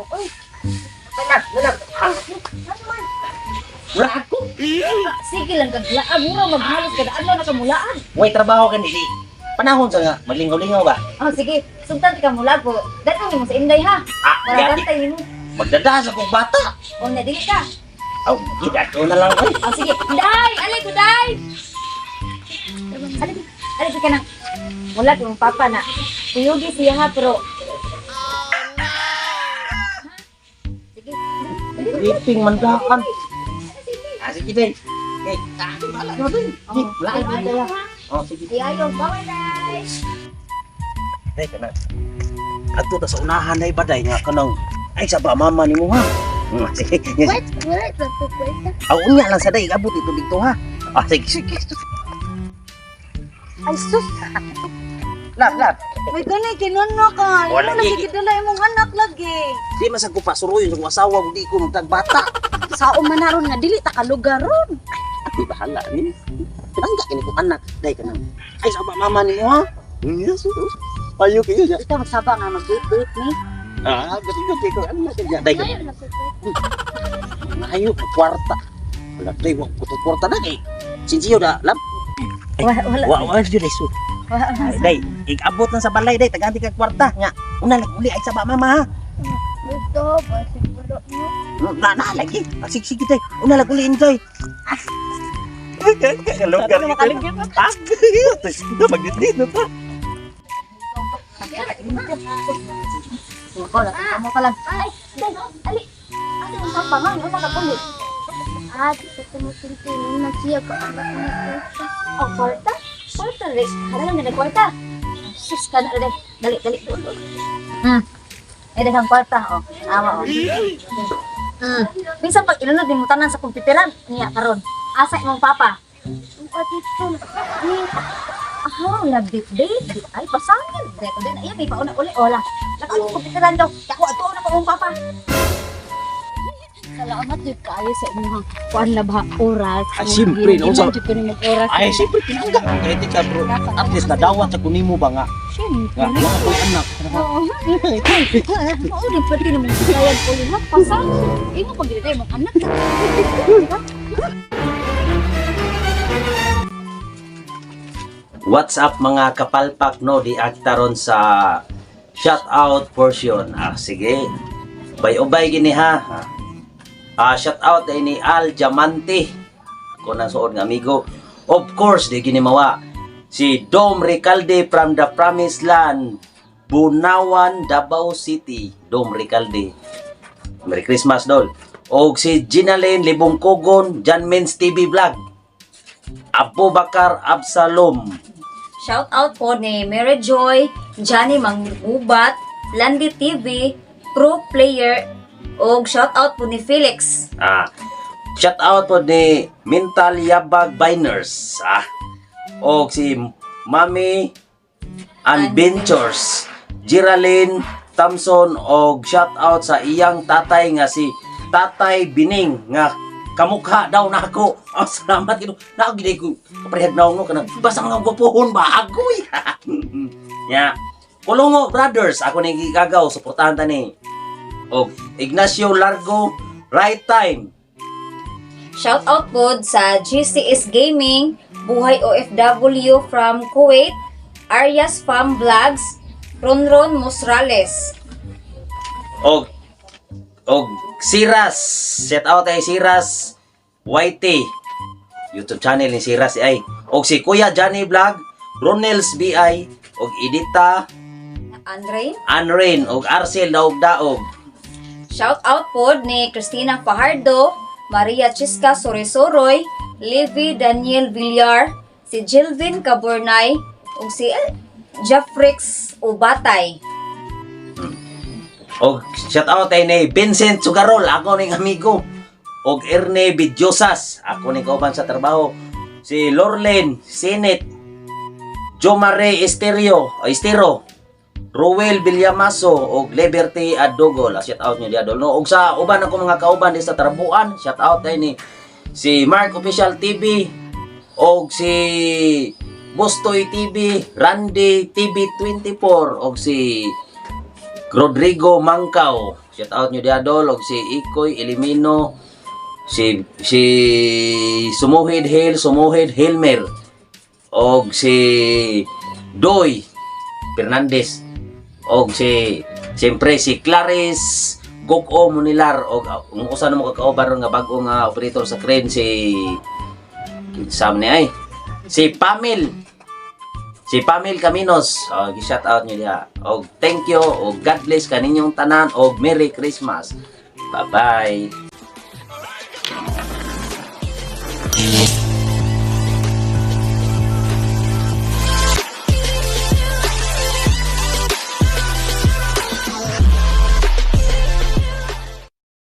Oy. Wala, wala. Ano man? Wala ako. Sige lang kag laag mura maghalos kada adlaw na ka mulaan. Way trabaho ka dili. Panahon sa nga maglingaw-lingaw ba? Oh, sige, sugtan ti ka mulag ko. Dadong nimo sa Inday ha. Ah, Para gati. bantay nimo. Magdada sa kong bata. O na dili ka. Aw, gidato na lang oy. Oh, sige. Day, alay ko day. Alay, alay ka nang mulag yung papa na. Kuyugi siya ha, pero sige. Sleeping mandaan. Ah, sige day. Okay, ah, wala na day. Sige, wala na day. Oh, sige. Ay, ayo, bawal day. Day kana. Adto ta sa unahan day ba day nga kanang ay sa ba mama nimo ha. Sige. What? Wala ba po kwenta? Aw, unya lang sa day abot ito dito ha. Ah, sige, sige. Ay, sus! Lap, lap. May ganay, kinuno ka. Wala, Wala lagi gidala imong anak lagi. Di man sa ko pasuruyon sa kong asawa kung di ko magtagbata. Sao man naron nga dili ta kalugar ron. Ay, bahala ni. Pinangga kini ko anak. Day ka na. Ay, sa ba mama nimo ha? Yes. Ayo kayo niya. Ikaw magsaba nga mag-date-date ni. Ah, gati gati ko ano na siya. Day ka. Ayo kwarta. Wala day wa ko to kwarta na kay. Sinsiyo da lam. Wala, wala. Wa wa jud day su. Wala. Ay, day, igabot lang sa balay day taganti ka kwarta nga. Una lang uli ay sa ba mama ha. Gusto ba siguro mo? Na na lagi. Ah, sige sige day. Una lang uli inday. Ah. Kalugar. Ah, magdit na ta. Ko, mo ka lang. Ay, day, ali. Asa yung papa nga, ano ka puli? Ah, di ko tumutintin na siya ko anak ni ko. Oh, kwarta? Kwarta, Rex. Hala lang na kwarta. Sus ka na, dali. Dali, dali. Doon, doon. Eh, daghang kwarta, oh. Awa, oh. Minsan pag ilunod ni mo tanan sa komputeran, niya karon. Asa imong papa? Ang dito ni Ah, nag-date date. Ay, pasangin. Dahil ko din. Ayan, may pauna uli. Ola. Naka ang komputeran daw. Ako, ato na ko imong papa. Salamat jud kaayo sa inyong kuan na ba oras. Ay, siyempre, no, Giman jud ko nimo oras. Ay, siyempre, pinangga. Kaya di ka, bro. At least, nadawat sa kunimo ba nga? Siyempre. Nga, wala ko'y anak. Oo. Oo, di pwede naman tawag ko yun. Pasangin. Imo pag gid imong anak. What's up mga kapalpak no? Di aktaron sa shout out portion. Ah, sige. Bay-ubay gini ha. Ah, shout out ay ni Al Diamante. Ako nang suod nga amigo. Of course, di gini mawa. Si Dom Ricalde from the Promised Land, Bunawan, Davao City. Dom Ricalde. Merry Christmas, Dol. Og si Ginalyn Libongkogon, John Mins TV Vlog. Abubakar Absalom. Shout out po ni Mary Joy, Johnny Mangubat, Landy TV, Pro Player, og shout out po ni Felix. Ah, shout out po ni Mental Yabag Biners. Ah, og si Mami Adventures, Geraldine Thompson og shout out sa iyang tatay nga si Tatay Bining nga kamukha daw na ako. Oh, salamat gino. Na gid ko kaparehag naong no kanang basta mga gwapohon ba agoy. Nya. Kulungo Brothers ako ning gigagaw suportahan ta ni. Og Ignacio Largo Right Time. Shout out po sa GCS Gaming, Buhay OFW from Kuwait, Arias Farm Vlogs, Ronron Mosrales. Og Siras, shout out ay Siras YT. YouTube channel ni Siras ay. Og si Kuya Johnny Vlog, Ronels BI, og Edita Andre. Anrain, og Arcel Daog Daog. Shout out po ni Christina Fajardo, Maria Chisca Sorisoroy, Levi Daniel Villar, si Jilvin Caburnay, ug si Jeffrix Ubatay. Og shout out ay ni Vincent Sugarol, ako ning amigo. Og Erne Bidyosas, ako ning kauban sa trabaho. Si Lorlen Sinet, Jomare Estereo, o Estero, Ruel Villamaso og Liberty Adogol. Ah, shout out nyo di adol no. Og sa uban ako mga kauban di sa Tarbuan, shout out ay ni si Mark Official TV og si Bustoy TV, Randy TV 24 og si Rodrigo Mangkaw. Shout out nyo diha, dol, og si Ikoy Elimino, si Sumuhid Hill, Sumuhid Hilmer, og si Doy Fernandez, og si siyempre si Clarice Goko Munilar, og ang usa na mo kakauban ron nga bag-o nga operator sa crane, si Sam ni ay si Pamil Caminos. Oh, gi-shout out niyo diha. Og thank you og God bless kaninyong tanan og Merry Christmas. Bye-bye.